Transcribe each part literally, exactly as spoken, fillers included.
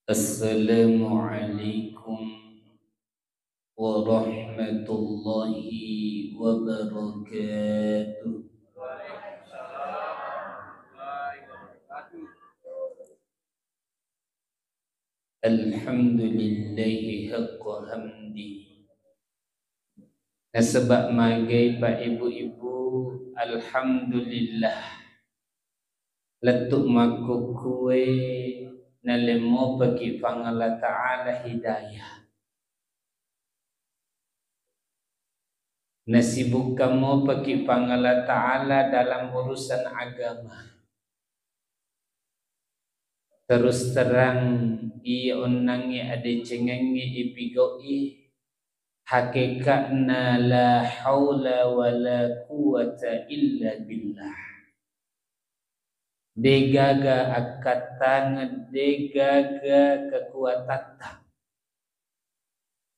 Assalamualaikum warahmatullahi wabarakatuh. Alhamdulillahi haqqa hamdi. Nasaba magai, Pak, Ibu-ibu, alhamdulillah. Lettu makkukkue nalemmopaki Puang Allah Ta'ala hidayah. Nasibukkan mopaki Puang Allah Ta'ala dalam urusan agama. Terus terang, iya onnangnge adecengengnge ipigau'i, hakeka'na la haula wala quwwata illa billah. Degaga akkattangeng, degaga kekuatatta.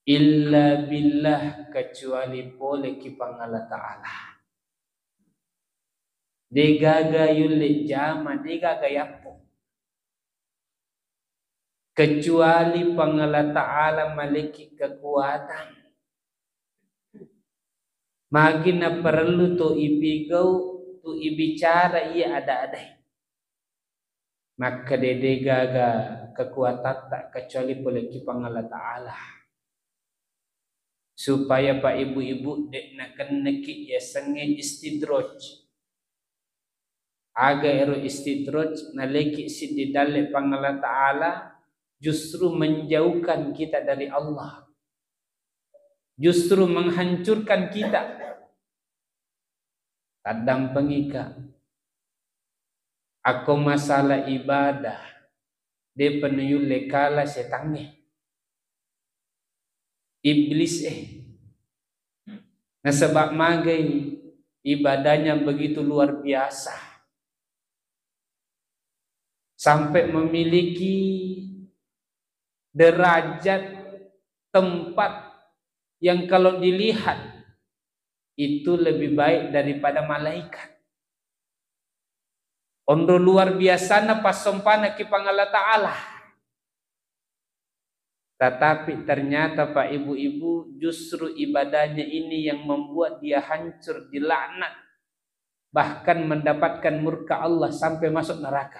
Illa billah, kecuali pole ki Puang Allah Ta'ala. Degaga yulle jama, degaga yappo. Kecuali Puang Allah Ta'ala maleki kekuatan. Magi naparellu to ipigau, to ibicara iya ada-adai. Makkeda degaga kekuatatta kecuali pole ki Puang Allah Ta'ala. Supaya, Pak, Ibu-ibu, de' nakenneki yasengnge istidraj. Aga ero istidraj? Naleki siddi dalle Puang Allah Ta'ala justru menjauhkan kita dari Allah. Justru menghancurkan kita. Taddampengika. Akko masalah ibadah, de'pa nuyulle kala setangnge. Iblis e. Nasaba magai ibadahnya begitu luar biasa. Sampai memiliki derajat, tempat yang kalau dilihat itu lebih baik daripada malaikat. Onro luar biasana passompana ki Puang Allah Ta'ala. Tetapi ternyata, Pak, Ibu-ibu, justru ibadahnya ini yang membuat dia hancur, dilaknat, bahkan mendapatkan murka Allah sampai masuk neraka.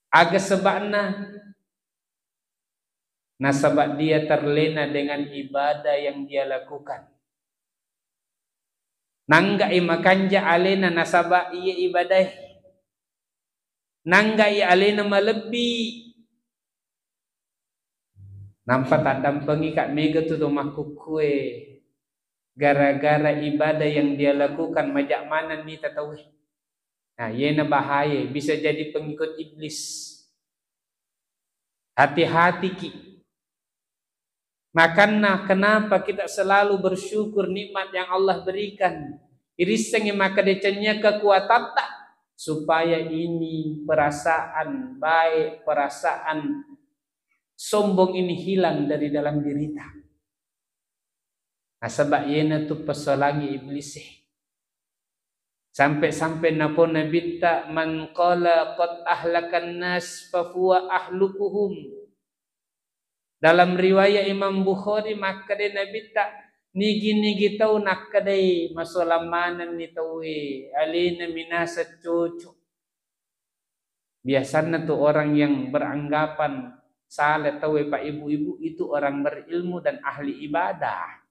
Aga sebabna? Nasaba dia terlena dengan ibadah yang dia lakukan. Nanggai makanja alena nasaba iya ibadae. Nanggai alena malebbi. Nampa taddampengika mega tu to makkukkue gara-gara ibadah yang dia lakukan, maja manenni tataue. Nah, yena bahaye, bisa jadi pengikut iblis. Hati-hatiki. Makanya, kenapa kita selalu bersyukur nikmat yang Allah berikan? Irissengngi makkedecennya kekuatatta, supaya ini perasaan baik, perasaan sombong ini hilang dari dalam dirita. Nasaba yena tu pesolangi iblis e. Sampai-sampai napo Nabitta, "Man qala qad ahlakan nas fahuwa ahlukuhum." Dalam riwayat Imam Bukhari, makkeda Nabitta, "Nigi-nigi tau nakkedai masolang manenni tauwe, alena minasa cocok." Biasanna tu orang yang beranggapan salah tauwe, Pak, Ibu-ibu, itu orang berilmu dan ahli ibadah.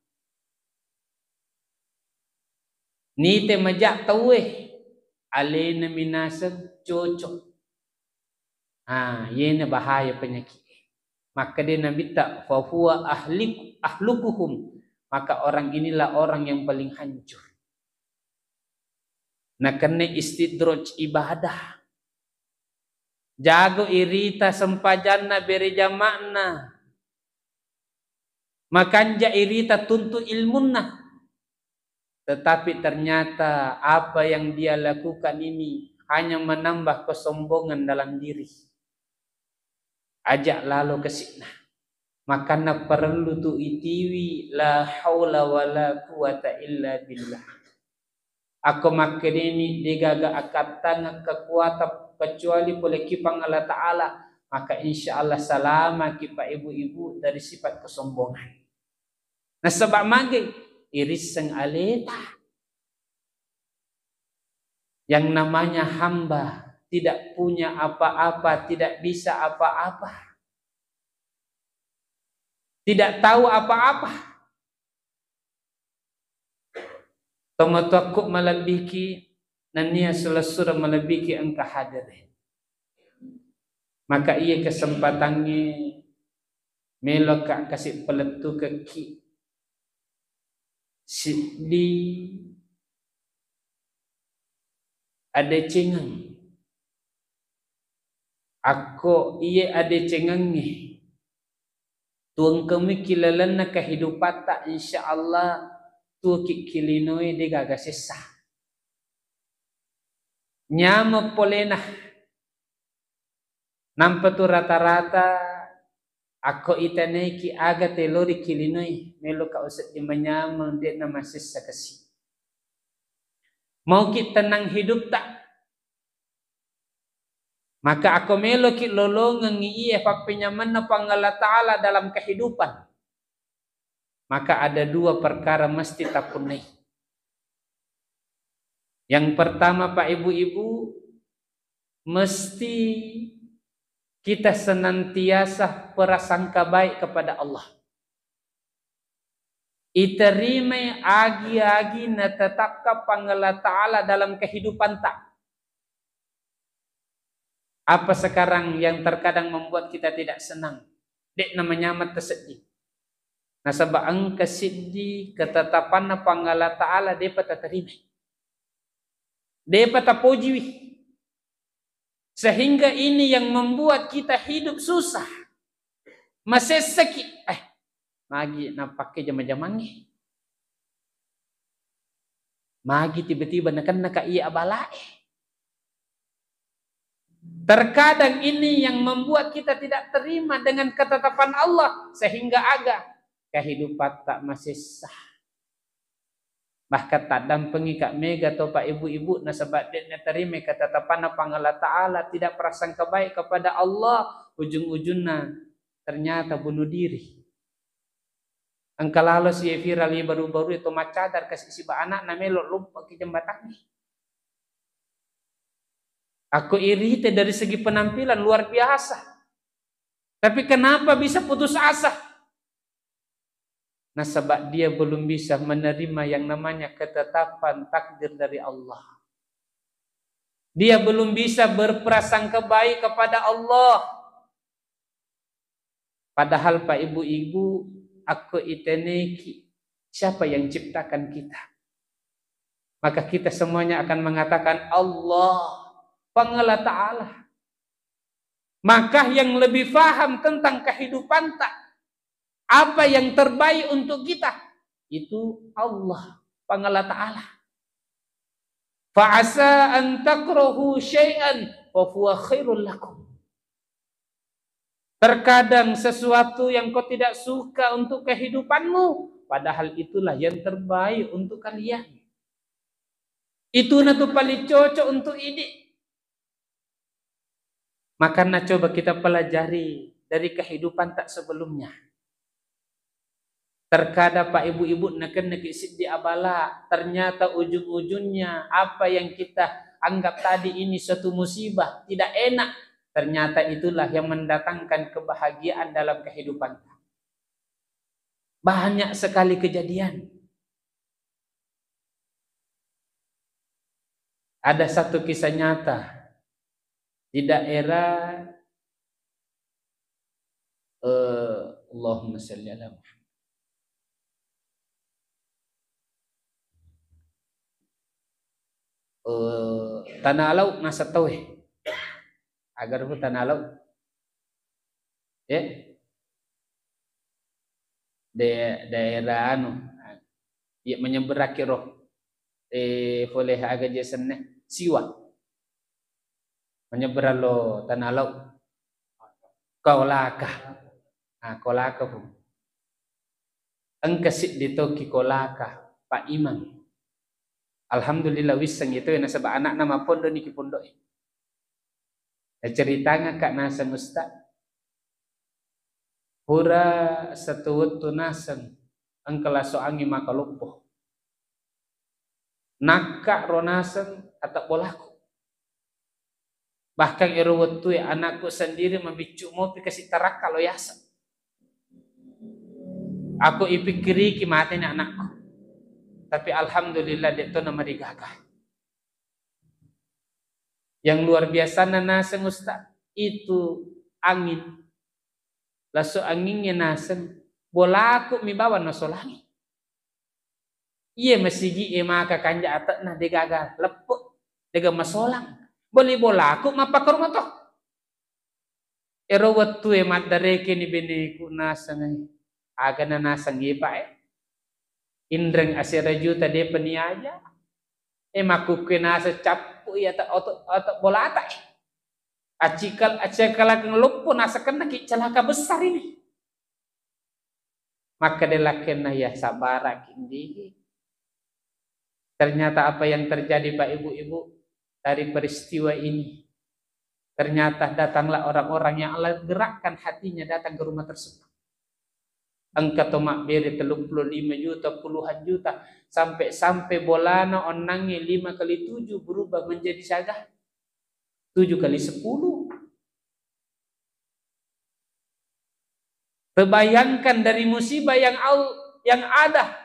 Nite maja tauwe, alena minaseng cocok. Ah, yena bahaya penyakit. Makkeda Nabitta, "Fahuwa ahlik-, ahlukuhum." Maka orang inilah orang yang paling hancur. Nakenna istidraj ibadah. Jago irita sempajanna, bere jama'na. Makanja irita tuntu ilmunna. Tetapi ternyata apa yang dia lakukan ini hanya menambah kesombongan dalam diri. Aja lalo kesi'na. Makanna parellu tu itiwi la haula wala quwata illa billah. Akko makkedani, degaga akkattangeng kekuatan kecuali pole ki Puang Allah Ta'ala. maka insya Allah salamaki Pak Ibu-ibu dari sifat kesombongan. Nasaba magi irisseng aleta. Yang namanya hamba tidak punya apa-apa, tidak bisa apa-apa. Tidak tahu apa-apa. Tomatoakku malebbiki, nennia sulessureng malebbiki engka hadere. Maka iye kesempatangnge meloka kasi palettukekki siddi adecengeng. Akko iye adecengengnge tuongkemiki lalenna kehidupatta, insya Allah tuoki kilinoe degaga sessa. Nyameng polena. Nampa tu rata-rata akko itaneiki aga telori kilinoi, meloka usedding manyameng, de'na masessa kasi. Mauki tenang hidupta. Maka akko meloki lolongengngi iye pappenyamenna Puang Allah Ta'ala dalam kehidupan, maka ada dua perkara mesti tapunnai. Yang pertama, Pak Ibu-ibu, mesti kita senantiasa prasangka baik kepada Allah. Iterimai agi-agi natetapkan Puang Allah Ta'ala dalam kehidupanta. Apa sekarang yang terkadang membuat kita tidak senang? De'na manyameng tasedding. Nasaba engka siddi ketetapanna Puang Allah Ta'ala depa taterimai. Depa tapojiwi. Sehingga ini yang membuat kita hidup susah. Masessaki, eh, magi napakke jama-jamangnge. Magi tiba-tiba nakennaka iya abalae. Terkadang ini yang membuat kita tidak terima dengan ketetapan Allah, sehingga aga kehidupan tak masessa. Bahkan taddampengi ka mega to Pak Ibu-ibu, nasaba de' naterima ketetapanna Puang Allah Ta'ala, tidak prasangka baik kepada Allah, ujung-ujungna ternyata bunuh diri. Engka lalo si viral ye baru-baru itu, maccadar kasi siba anakna melo lompa ki jembatangnge. Aku irite dari segi penampilan luar biasa. Tapi kenapa bisa putus asa? Nasaba dia belum bisa menerima yang namanya ketetapan takdir dari Allah. Dia belum bisa berprasangka baik kepada Allah. Padahal Pak Ibu-ibu, akko iteneki, siapa yang ciptakan kita? Maka kita semuanya akan mengatakan Allah, Puang Allah Ta'ala. Maka yang lebih faham tentang kehidupanta, apa yang terbaik untuk kita, itu Allah, Puang Allah Ta'ala. Fa asa an takrahu syai'an wa huwa khairul lakum. Terkadang sesuatu yang kau tidak suka untuk kehidupanmu, padahal itulah yang terbaik untuk kalian. Itu na tu paling cocok untuk idi. Makanya coba kita pelajari dari kehidupan tak sebelumnya. Terkadang Pak Ibu-ibu nakennaki siddi abala, ternyata ujung-ujungnya apa yang kita anggap tadi ini suatu musibah, tidak enak, ternyata itulah yang mendatangkan kebahagiaan dalam kehidupan. Banyak sekali kejadian. Ada satu kisah nyata di daerah, eh, Allahumma shalli ala Muhammad. Eh, Tanah Laut nasa tau, eh. Agar pun Tanah Laut. Eh? De-, daerah anu, iya menyeberang kiro, eh, pole aga je senna, Siwa. Menyeberang lo Tanah Laut. Kolaka. Ah, Kolaka pun. Engka siddi to ki Kolaka, Pak Imang. Alhamdulillah wisseng itu, nasaba anakna mappondo niki pondoe. Naceritangekka naseng Ustaz, pura satu wettu naseng engka laso anging maka loppo. Nakka ro naseng atau bolaku. Bahkan ero wettue anakku sendiri mabiccu mopi kasi tarakka lo yaseng. Aku ipikkiriki mateni anakku. Tapi alhamdulillah, de' to namarigaga. Yang luar biasana naseng Ustaz, itu angin. Laso angingnge naseng, bolaku mi bawang nasolangi. Iye masigi e maka kanja ate'na, de' gaga leppe', de' gaga masolang. Boli bolaku mappakaruma to. Ero wettue maddarekeni beneku nasengngi. Agana nasengngi, Pak, e. Inreng asera juta de'pa niaja. E, makkukkue naseng cappu iya ta-, oto-, oto bolata, e. Acikal-, acikalakeng loppo nasekenna ki celaka besar ini. Makkeda lakkenna, "Ya, sabaraki, Ndi." Ternyata apa yang terjadi, Pak, Ibu-ibu, dari peristiwa ini, ternyata datanglah orang-orang yang Allah gerakkan hatinya datang ke rumah tersebut. Engka to mabbere tellu puluh lima juta, puluhan juta, sampai-sampai bolana onnangnge lima kali tujuh berubah menjadi siaga tujuh kali sepuluh. Terbayangkan dari musibah yang al-, yang ada,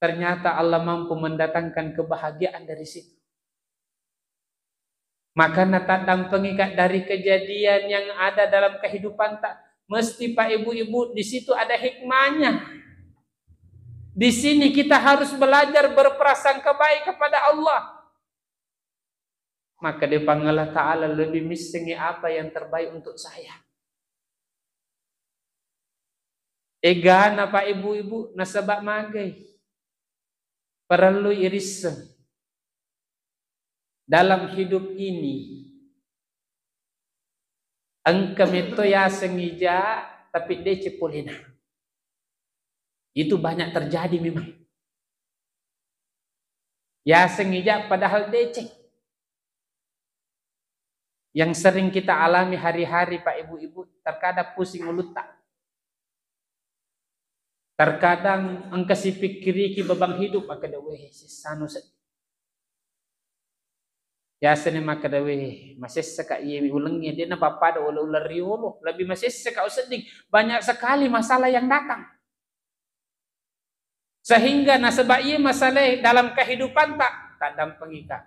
ternyata Allah mampu mendatangkan kebahagiaan dari situ. Makana taddampengika dari kejadian yang ada dalam kehidupan ta, mesti, Pak, Ibu-ibu, di situ ada hikmahnya. Di sini kita harus belajar berprasangka baik kepada Allah. Maka dia panggil Allah Ta'ala lebih missengi apa yang terbaik untuk saya. Egana, Pak, Ibu-ibu, nasaba magai. Parellu irisseng. Dalam hidup ini, engka metto yaseng ija, tapi deceng polena. Itu banyak terjadi memang. Yaseng ija padahal deceng. Yang sering kita alami hari-hari, Pak, Ibu-ibu, terkadang pusing ulutta. Terkadang engka sipikkiriki beban hidup, makkeda, "Weh, sessano seddi." Biasanya makkeda, "Weh, masessaka iye ulengnge, de' napappada uleng-uleng riolo, lebih masessaka usedding. Banyak sekali masalah yang datang." Sehingga nasaba iye masalah dalam kehidupan ta, taddampengika.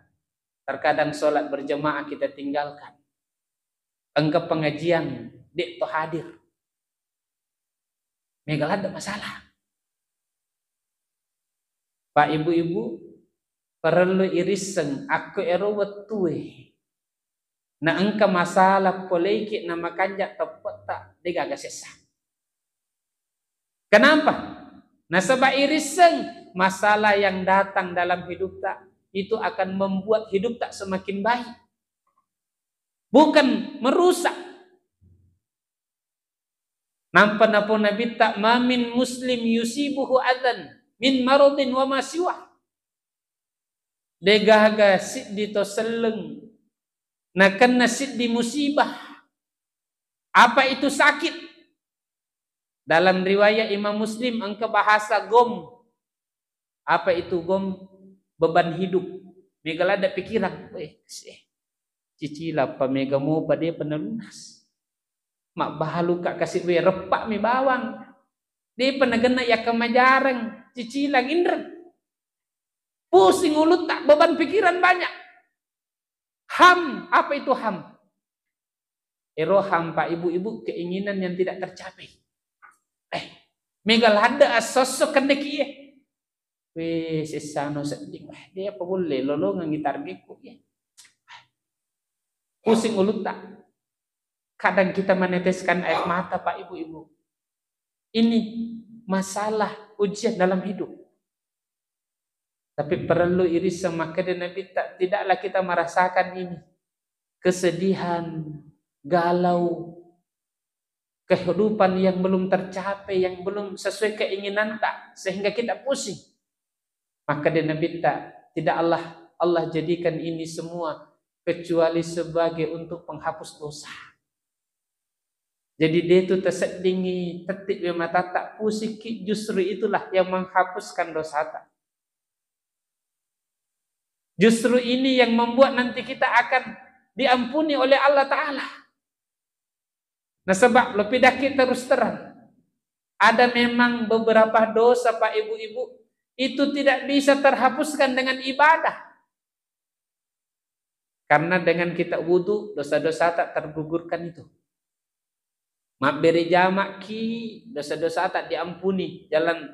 Terkadang sholat berjamaah kita tinggalkan. Engka pengajian, de' to hadir. Mega ladde masalah. Pak, Ibu-ibu, parellu irisseng akko ero wettue na engka masalah poleiki na makanja teppe'ta, de' gaga sessa. Kenapa? Nasaba irisseng masalah yang datang dalam hidupta itu akan membuat hidupta semakin baik. Bukan merusak. Nampa napau Nabitta, "Ma min muslim yusibuhu adzan min maradin wa ma siwa." De' gaga siddi to selleng nakenna siddi musibah. Apa itu sakit? Dalam riwayat Imam Muslim engka bahasa gom. Apa itu gom? Beban hidup. Mega ladde pikiran. Weh, seh. Cicila pa mega mopa de'pa nalunas. Mabbaluka kasi we reppa mi bawang. De'pa nagenna yakka majareng. Cicilang inreng. Pusing ulutta, beban pikiran banyak. Ham, apa itu ham? Ero ham, Pak, Ibu-ibu, keinginan yang tidak tercapai. Eh, mega ladde esso-esso kenneki iye. Weh, sessano sedding. Weh, de'pa bolle lolongengngi targetku iye. Pusing ulutta. Kadang kita meneteskan air mata, Pak, Ibu-ibu. Ini masalah ujian dalam hidup. Tapi parellu irisseng, makkeda Nabitta, tidaklah kita merasakan ini kesedihan, galau, kehidupan yang belum tercapai, yang belum sesuai keinginanta, sehingga kita pusing. Makkeda Nabitta, tidak, Allah, Allah jadikan ini semua kecuali sebagai untuk penghapus dosa. Jadi, de tu taseddingngi tetti' we matatta, pusingki, justru itulah yang menghapuskan dosata. Justru ini yang membuat nanti kita akan diampuni oleh Allah Ta'ala. Nasaba lo pidakki terus terang, ada memang beberapa dosa, Pak, Ibu-ibu, itu tidak bisa terhapuskan dengan ibadah. Karena dengan kita wudu, dosa-dosa tak tergugurkan itu. Mabbere jama'ki, dosa-dosa tak diampuni. Jalan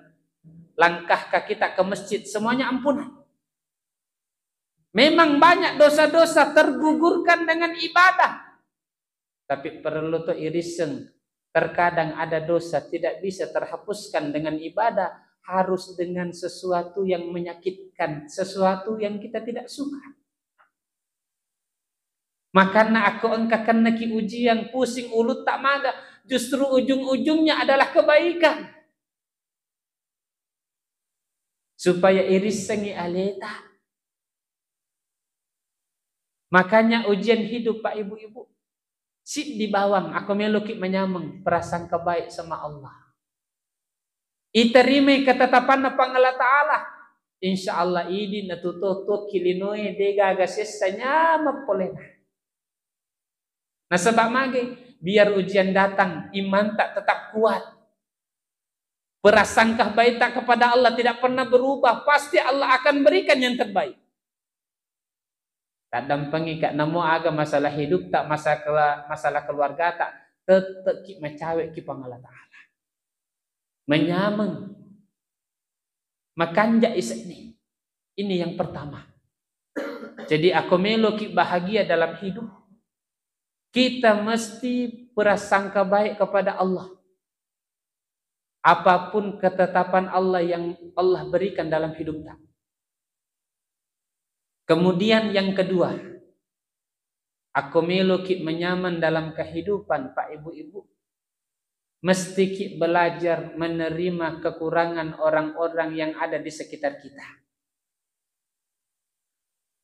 langkah kaki tak ke masjid, semuanya ampunan. Memang banyak dosa-dosa tergugurkan dengan ibadah. Tapi perlu to irisseng. Terkadang ada dosa tidak bisa terhapuskan dengan ibadah, harus dengan sesuatu yang menyakitkan, sesuatu yang kita tidak suka. Makana akko engka kennaki ujian, pusing ulutta maga, justru ujung-ujungnya adalah kebaikan. Supaya irissengi aleta. Makanya ujian hidup, Pak, Ibu-ibu, siddi bawang, akko meloki manyameng, prasangka baik sama Allah. Iterimai ketetapanna Puang Allah Ta'ala. Insya Allah idi natuto-, tokki linoe, degaga sessa, nyameng polena. Nasaba mage, biar ujian datang, imanta tetap kuat. Prasangka baita kepada Allah tidak pernah berubah, pasti Allah akan berikan yang terbaik. Taddampengika, namo aga masalah hidupta, masalah, masalah keluargata, tette'ki macaweki Puang Allah Ta'ala. Manyameng. Makanja ise'ni. Ini yang pertama. Jadi, ako meloki bahagia dalam hidup, kita mesti prasangka baik kepada Allah. Apapun ketetapan Allah yang Allah berikan dalam hidupta. Kemudian yang kedua, ako meloki menyaman dalam kehidupan, Pak, Ibu-ibu, mestiki belajar menerima kekurangan orang-orang yang ada di sekitar kita.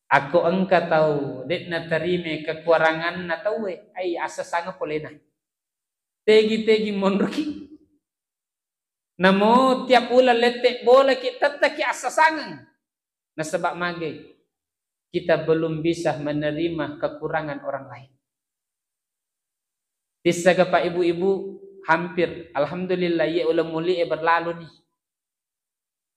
Ako engka tau de'na terima kekuranganna tauwe, ai, assasangeng polena. Tegi-tegi monroki. Namo tiap uleng lette bolaki, tetteki assasangeng. Nasaba mage, kita belum bisa menerima kekurangan orang lain. Tissaga, Pak, Ibu-ibu, hampir, alhamdulillah, iye uleng mulie berlalu ni.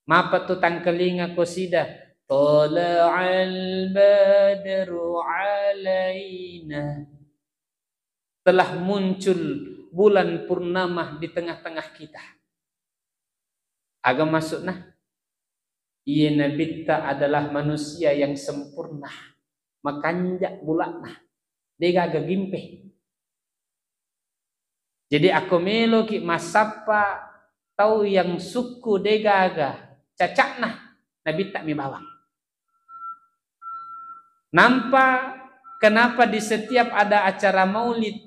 Mapa tu tangkelinga kosida, "Thala'al badru alaina." Telah muncul bulan purnama di tengah-tengah kita. Aga maksudna? Iye Nabitta adalah manusia yang sempurna, makanja bula'na, degaga gimpe. Jadi, ako meloki massappa tau yang sukku degaga cacakna, Nabitta mi bawang. Nampa, kenapa di setiap ada acara maulid,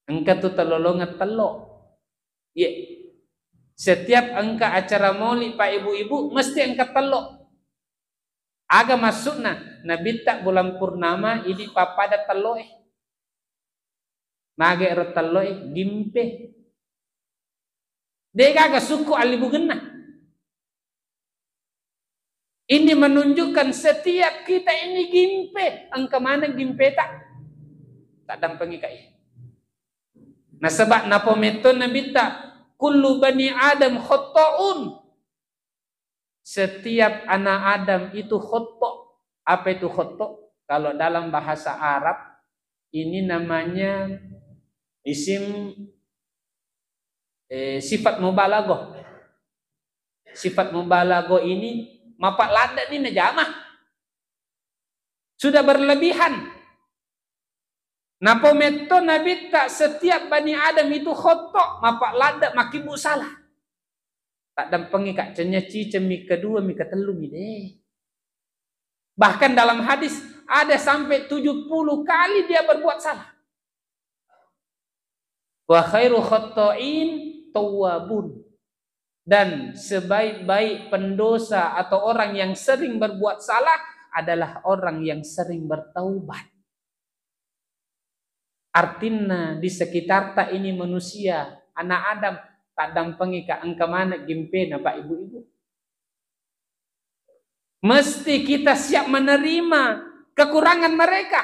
engka tu telolongeng tello? Iye. Setiap engka acara maulid, Pak, Ibu-ibu, mesti engka tello. Aga maksudna? Nabitta bulan purnama idi pappada telloe. Mage ero telloe? Gimpe. Degaga sukku allibugenna. Ini menunjukkan setiap kita ini gimpe, engka maneng gimpeta. Taddampengika. Nasaba napometto Nabitta, "Kullu bani Adam khotta'un." Setiap anak Adam itu khotta. Apa itu khotta? Kalau dalam bahasa Arab, ini namanya isim, eh, sifat mubalaghah. Sifat mubalaghah ini mapa ladde ni najama. Sudah berlebihan. Napometto Nabitta, setiap bani Adam itu khotta, mapa ladde, makkibbu salah. Taddampengika, cennya ciceng mi, kedua mi, ketellu mi de. Bahkan dalam hadis ada sampai tujuh puluh kali dia berbuat salah. "Wa khairu khatta'in tawwabun." Dan sebaik-baik pendosa atau orang yang sering berbuat salah adalah orang yang sering bertaubat. Artinna, di sekitarta ini manusia, anak Adam, taddampengika engka maneng gimpena, Pak, Ibu-ibu. Mesti kita siap menerima kekurangan mereka.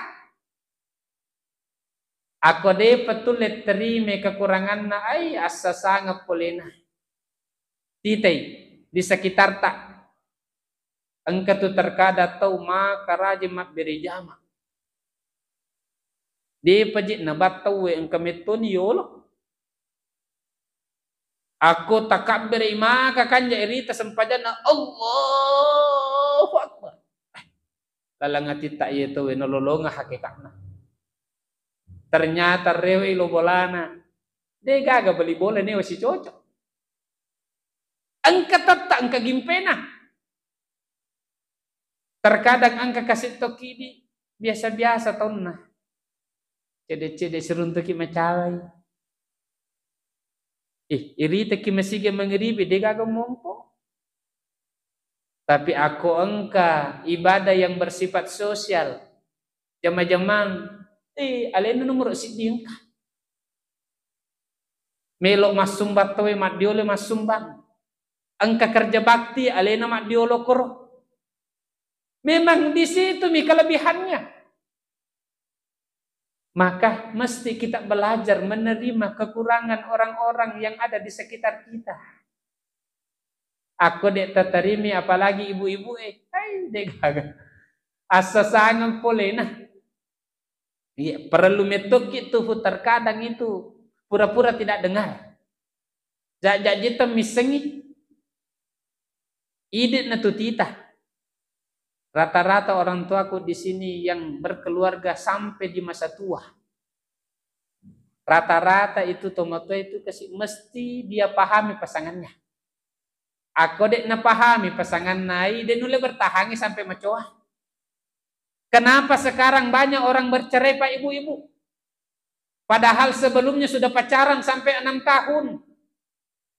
Ako depa tulle terima kekuranganna, ai, assasangeng polena. Titai di sekitarta. Engka tu terkadang tau maka rajin mabbere jama. Depa je nabattau engka mettoni yolo. Ako takabbere maka kanja irita sempajanna, Allahu Akbar. Lalang atitta iye tauwe nololonga hakekatna. Ternyata rewei lo bolana. De gaga beli bola newa sicocok. Engka tetta, engka gimpena. Terkadang engka kasi tokki di biasa-biasa taunna. Cede-cede siruntuki macawai. Ih, iriteki masigi mangeribi, de gaga mompo. Tapi ako engka ibadah yang bersifat sosial, jama-jamang, eh, alena nomor siddi engka. Melo massumbang tauwe maddiolo massumbang. Engka kerja bakti, alena maddiolo koro. Memang di situ mi kelebihannya. Maka mesti kita belajar menerima kekurangan orang-orang yang ada di sekitar kita. Ako de tatarimi, apalagi ibu-ibu, eh, hai, de gaga. Assasangeng polena. Iya, perlu mettoki tuh, terkadang itu pura-pura tidak dengar. Jajajita missengi. Ide na tu tita. Rata-rata orang tuaku di sini yang berkeluarga sampai di masa tua. Rata-rata itu tomatoa itu kasi mesti dia pahami pasangannya. Ako de napahami pasanganna, ai de nulle bertahangi sampai macoa. Kenapa sekarang banyak orang bercerai, Pak, Ibu-ibu? Padahal sebelumnya sudah pacaran sampai enam tahun.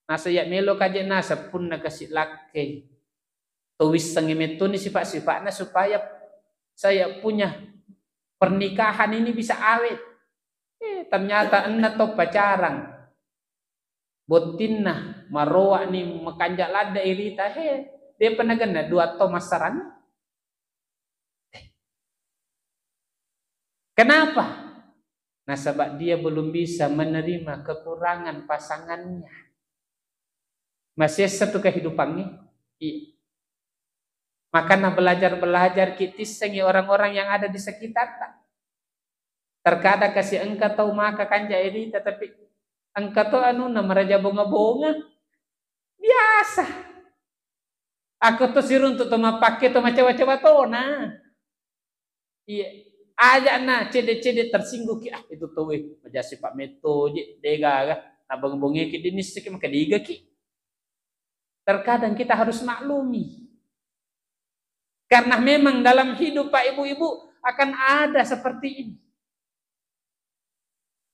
Nasa iya melo kaje nasa punna kasi lakkei. Tau wissengi mettoni sifat-sifatna supaya saya punya pernikahan ini bisa awet. Eh, ternyata enna to pacaran. Bottinna maroa ni makanja ladde irita, he, depa nagenna dua to massarani. Kenapa? Nasaba dia belum bisa menerima kekurangan pasangannya. Masih satu kehidupannya. Iya. Makanya belajar-belajar ki tissengi orang-orang yang ada di sekitarta. Terkadang kasi engka tau maka kanja irita, tapi engka to anunna maraja bonga-bonga. Biasa. Ako to siruntu to mapakke to macawa-cawa tona. Iya. Aja na cede-cede tersinggung ki, ah, itu tau, eh, majasi Pak Metto je, de gaga. Nabonge-bongeki dinisseki maka diga ki. Terkadang kita harus maklumi. Karena memang dalam hidup, Pak, Ibu-ibu, akan ada seperti ini.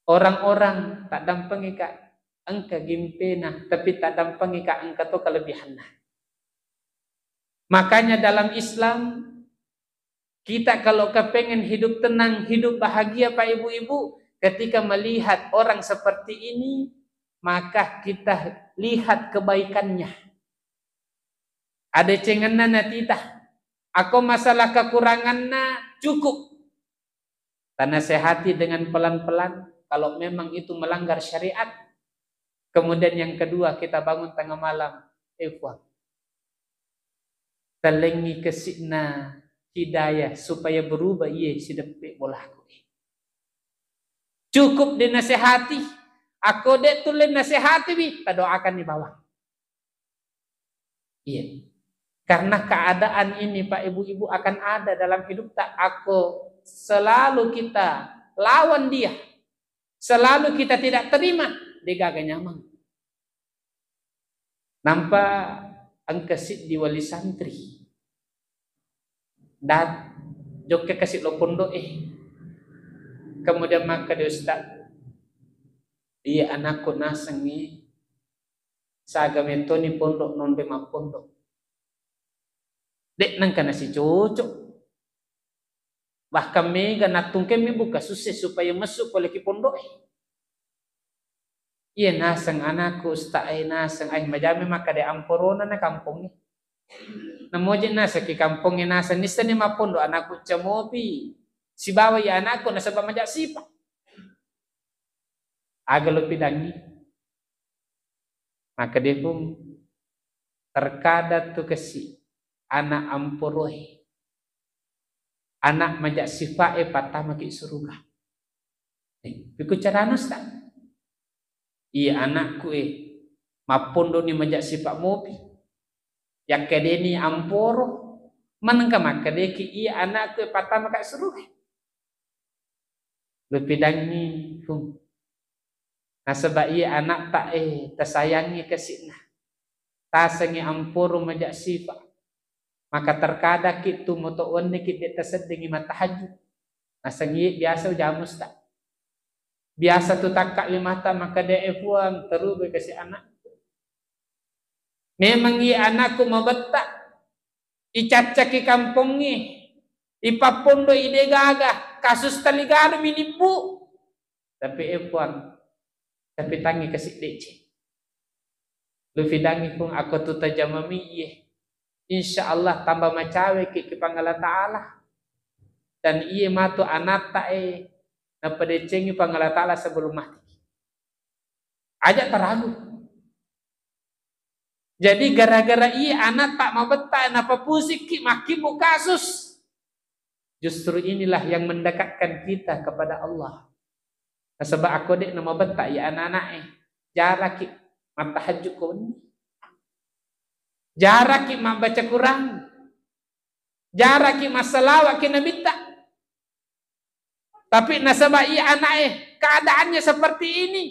Orang-orang tak dampengika engka gimpena, tapi tak dampengika engka to kelebihanna. Makanya dalam Islam, kita kalau kepengen hidup tenang, hidup bahagia, Pak, Ibu-ibu, ketika melihat orang seperti ini, maka kita lihat kebaikannya. Adecengenna natita. Ako masalah kekuranganna cukup. Tanasehati dengan pelan-pelan, kalau memang itu melanggar syariat. Kemudian yang kedua, kita bangun tengah malam. Eh, Puang. Talengi kesi'na hidayah supaya berubah iye sideppe bolaku. Cukup dinasehati. Ako de tulle nasehati wi, tadoakan ni bawang. Iya. Karena keadaan ini, Pak, Ibu-ibu, akan ada dalam hidup ta. Ako selalu kita lawan dia, selalu kita tidak terima, de gaga nyameng. Nampa engka siddi wali santri. Dat, jokke kasi lo pondok, eh. Kemudian maka di ustaz, iya anakku nasengi, saga metoni pondok nonde mappondok. Dek nangka nasi cocok. Bahkan mega nattungkeng mi buka susse supaya messu pole ki pondo'e. Iya naseng anakku ustaz e, naseng ai majame makkeda amporona na kampongnge. Namoje naseng ki kampongnge naseng nisseni mappondo anakku camopi. Sibawa iya anakku nasaba maja sipa. Aga lo pidangi. Makkeda pung terkadang tu kesi anak amporoe. Anak maja sipa e pattamaki suruga. Eh, pikku carana ustaz? Iya anakku e, mappondoni maja sipa mopi. Yakkedeni amporo, manengka makkedeki iya anakku e pattamaka suruga. Lupidangi pung. Nasaba iya anakta e tasayangi kasi'na. Tasengi amporo maja sipa. Maka terkadangki tu moto wenneki de taseddingi matahajud. Naseng iya biasa ujamusta. Biasa tu takka limata maka de e puang terube kasi anak. Memang iya anakku mabetta. Icaccaki kampongnge, ipappondo ide gaga, kasus taligaru minibbu. Tapi e puang, tapi tangi kasi deceng. Lufidangi pung ako tu tajamami iye. Insya Allah tambah macawe ki ki Pangala Ta'ala. Dan iye matu anakta e napadecengi Pangala Ta'ala sebelum mati. Aja taragu. Jadi gara-gara iya anak tak mabetta napapusikki makkibbu kasus. Justru inilah yang mendekatkan kita kepada Allah. Nasaba ako de namabetta iya anak-anak e. Jaraki mattahajud ko wenni. Jaraki mabbaca Quran. Jaraki massalawat ki nabitta. Tapi nasaba iya anak e keadaannya seperti ini,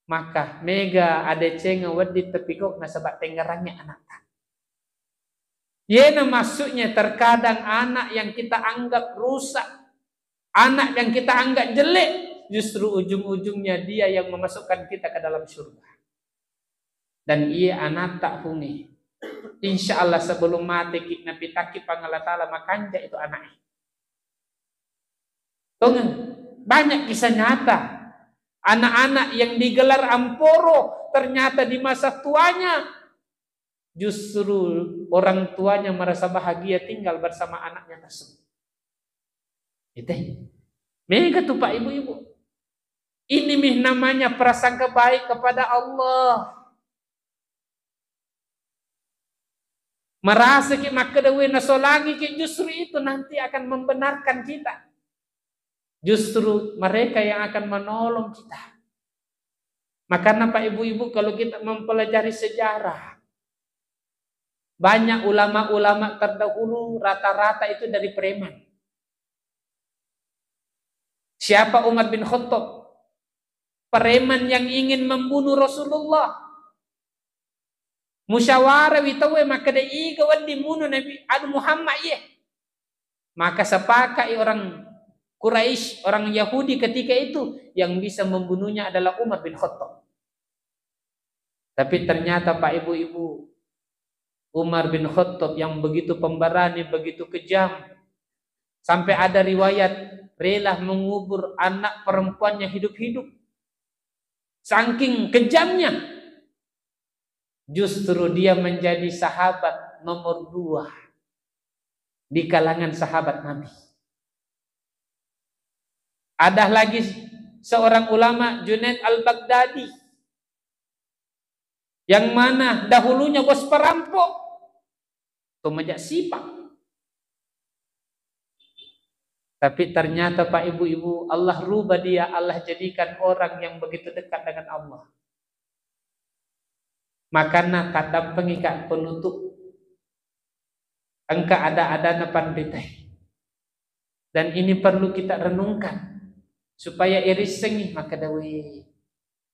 maka mega adecengeng wedding tepiko nasaba tengngerangngi anakta. Yena maksudnya terkadang anak yang kita anggap rusak, anak yang kita anggap jelek, justru ujung-ujungnya dia yang memasukkan kita ke dalam surga. Dan iya anakta pungi. Insya Allah sebelum mati ki napitakki Pangala Ta'ala makanja itu anak e. Tongeng, banyak kisah nyata. Anak-anak yang digelar amporo, ternyata di masa tuanya justru orang tuanya merasa bahagia tinggal bersama anaknya tersebut. Itu. Mega tu Pak Ibu-ibu. Ini mi namanya prasangka baik kepada Allah. Merasa ki makkeda we nasolangi ki, justru itu nanti akan membenarkan kita. Justru mereka yang akan menolong kita. Makanya Pak Ibu-ibu kalau kita mempelajari sejarah, banyak ulama-ulama terdahulu rata-rata itu dari preman. Siapa Umar bin Khattab? Preman yang ingin membunuh Rasulullah. Musyawarah wi tauwe makkeda iga wedding muno Nabi anu Muhammad iye. Maka sepakat orang Quraisy, orang Yahudi ketika itu yang bisa membunuhnya adalah Umar bin Khattab. Tapi ternyata Pak Ibu-ibu, Umar bin Khattab yang begitu pemberani, begitu kejam, sampai ada riwayat rela mengubur anak perempuannya hidup-hidup. Saking kejamnya, justru dia menjadi sahabat nomor dua di kalangan sahabat Nabi. Ada lagi seorang ulama, Junaid Al-Baghdadi, yang mana dahulunya bos perampok, to maja sipa. Tapi ternyata Pak Ibu-ibu, Allah rubah dia, Allah jadikan orang yang begitu dekat dengan Allah. Makana taddampengi ka penutup. Engka ada-adana panritae. Dan ini perlu kita renungkan supaya irissengi makkeda we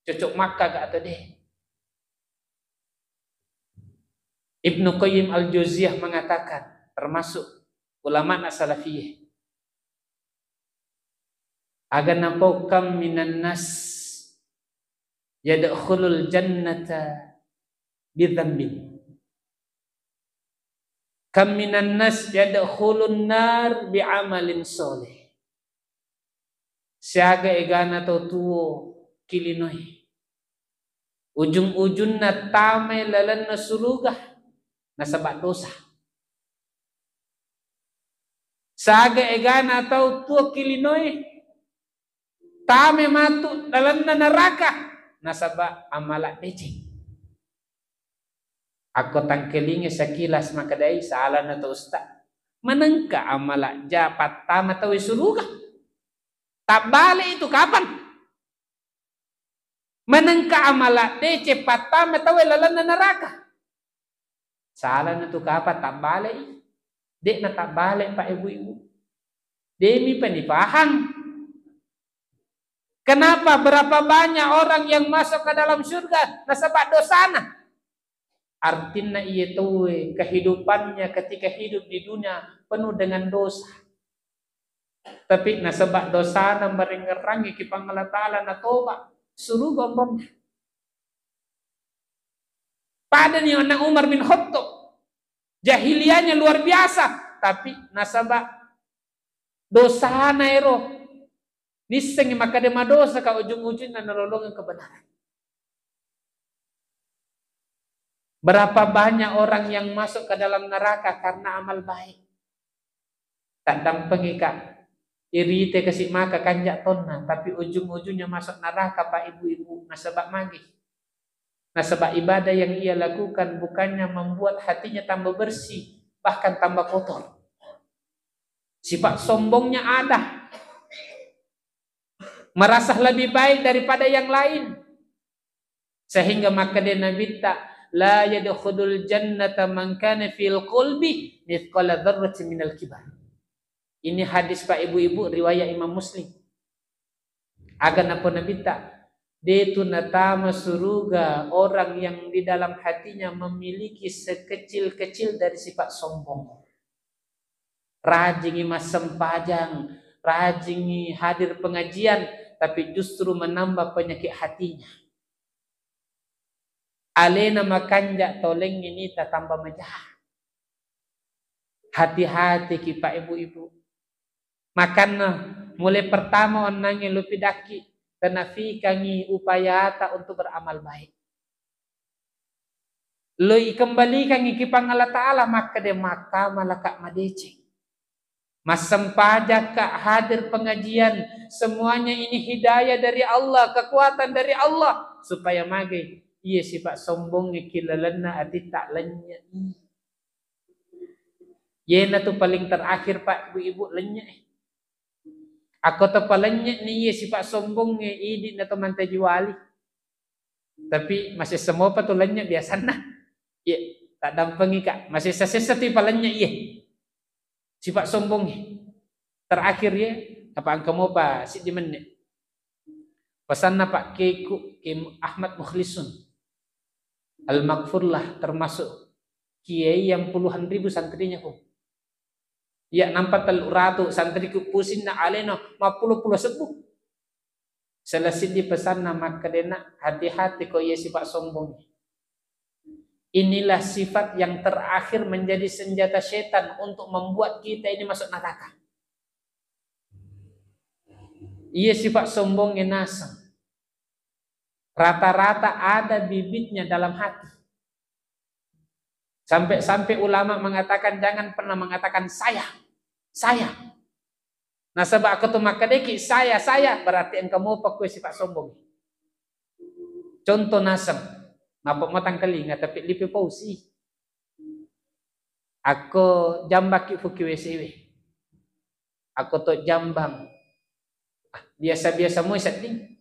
cocok makka ga atau de. Ibnu Qayyim Al-Jauziyah mengatakan, termasuk ulama salafiyah, aga napau kam minan nas yadkhulul jannata bidzambin. Kam minan nas yadkhulun nar bi amalin sholih. Siaga egana tau tuo ki linoe. Ujung-ujunna tamai lalenna suruga nasaba dosa. Siaga egana tau tuo ki linoe, tamai matu lalenna naraka nasaba amala deceng. Akko tangkelingi sekilas makkedai, salana to Ustaz. Manengka amala ja pattama tauwe suruga. Tabbale itu kapan? Manengka amala deceng pattama tauwe lalenna naraka. Salana tu kapan tabbale i? De'na tabbale, Pak, Ibu-ibu. Demi penipahang. Kenapa berapa banyak orang yang masuk ke dalam surga nasaba dosana? Artinna iye tauwe kehidupannya ketika hidup di dunia penuh dengan dosa. Tapi nasaba dosana marengngerangi ki Puang Allah Ta'ala natoba, suruga onronna. Padani onna Umar bin Khattab. Jahiliyahnya luar biasa, tapi nasaba dosana ero nissengngi makkeda madosa ka, ujung-ujungna nalolongeng kebenaran. Berapa banyak orang yang masuk ke dalam neraka karena amal baik? Taddampengika, irite kasi maka kanja tonna, tapi ujung-ujungnya masuk neraka, Pak, Ibu-ibu, nasaba magi? Nasaba ibadah yang ia lakukan bukannya membuat hatinya tambah bersih, bahkan tambah kotor. Sifat sombongnya ada. Merasa lebih baik daripada yang lain. Sehingga makkeda Nabitta, "La yadkhulul jannata man kana fil qalbi mithqala dzarratin minal kibar." Ini hadis, Pak, Ibu-ibu, riwayat Imam Muslim. Aga napau Nabitta, detu natama suruga orang yang di dalam hatinya memiliki sekecil-kecil dari sifat sombong. Rajingi massempajang, rajingi hadir pengajian, tapi justru menambah penyakit hatinya. Alena makanja tolengngini tatamba maja. Hati-hati ki, Pak, Ibu-ibu. Makanna, mulai pertama onnangnge lo pidakki, tenafikangi upayata untuk beramal baik. Lo ikembalikangi ki Puang Allah Ta'ala, makkeda makkamalaka madeceng. Massempajakka hadir pengajian, semuanya ini hidayah dari Allah, kekuatan dari Allah, supaya mage iye sifat sombongnge ki lalenna atitta lennye'i. Yena tu paling terakhir, Pak, Ibu-ibu, lennye'i. Akko to palennye'ni iye sifat sombongnge, idi na to mantaji wali. Tapi masessa mopa tu lennye biasanna. Iye, taddampengika, masessa-sessa tu palennye iye. Sifat sombongnge. Terakhir iye, apa engka mopa siddi menne. Pesanna Pak Kiaiku, Kiai Ahmad Mukhlisun Al-Maghfurlah, termasuk kiai yang puluhan ribu santrinya, Kum. Iya, nampa tellu ratu santriku, pusinna alena mappulo-pulo sebbu. Sala siddi pesanna makkedena, hati-hati ko iya sifat sombong. Inilah sifat yang terakhir menjadi senjata setan untuk membuat kita ini masuk neraka. Iya sifat sombongnya naseng. Rata-rata ada bibitnya dalam hati. Sampai-sampai ulama mengatakan, jangan pernah mengatakan saya, saya. Nasaba akko tu makkedeki saya, saya, berarti engka mopa kue sifat sombong. Contoh naseng, mapa matangkalinga tapi lipe pausi. Akko jambaki fuki W C W. Akko to jambang. Ah, biasa-biasa moi sedding.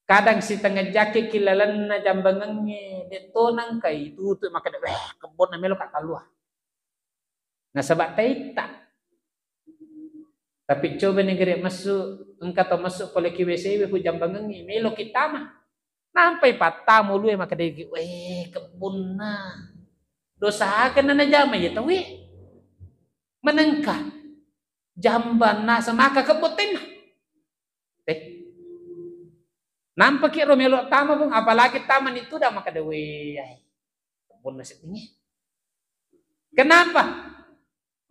Kadang sitengah jaki ki lalenna jambangengnge, de to nangkai tutu makkeda, "Weh, kebbonna melo ka kalua." Nasaba taitta. Tapi coba ni gere messu, engka to messu pole ki W C W ku jambangengnge, melo ki tama. Nampai pattamu ulue makkedaki, "Weh, kebbonna." Dosa akan na najama ya tauwe. Menengka. Jambang naseng maka kebbo tenna. Teh. Nampaki ro melo tama, Bung, apalagi tama ni tudang, makkeda, "Weh, ai, kebbonna seddingnge." Kenapa?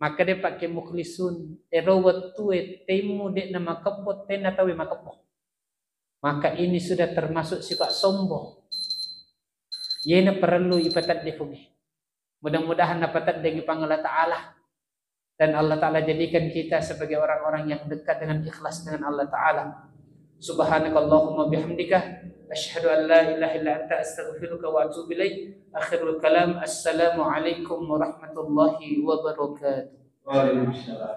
Maka de pakai mukhlisun, ero wettue temmu de na makebbo, tenna tawe makebbo. Maka ini sudah termasuk sifat sombong. Yena perlu ipatadde Puang. Mudah-mudahan napataddengi Puang Allah Ta'ala. Dan Allah Ta'ala jadikan kita sebagai orang-orang yang dekat dengan ikhlas dengan Allah Ta'ala. Subhanakallahumma bihamdika, asyhadu an la ilaha illa anta, astaghfiruka wa atubu ilaik. Akhirul kalam, assalamualaikum warahmatullahi wabarakatuh. Waalaikumsalam.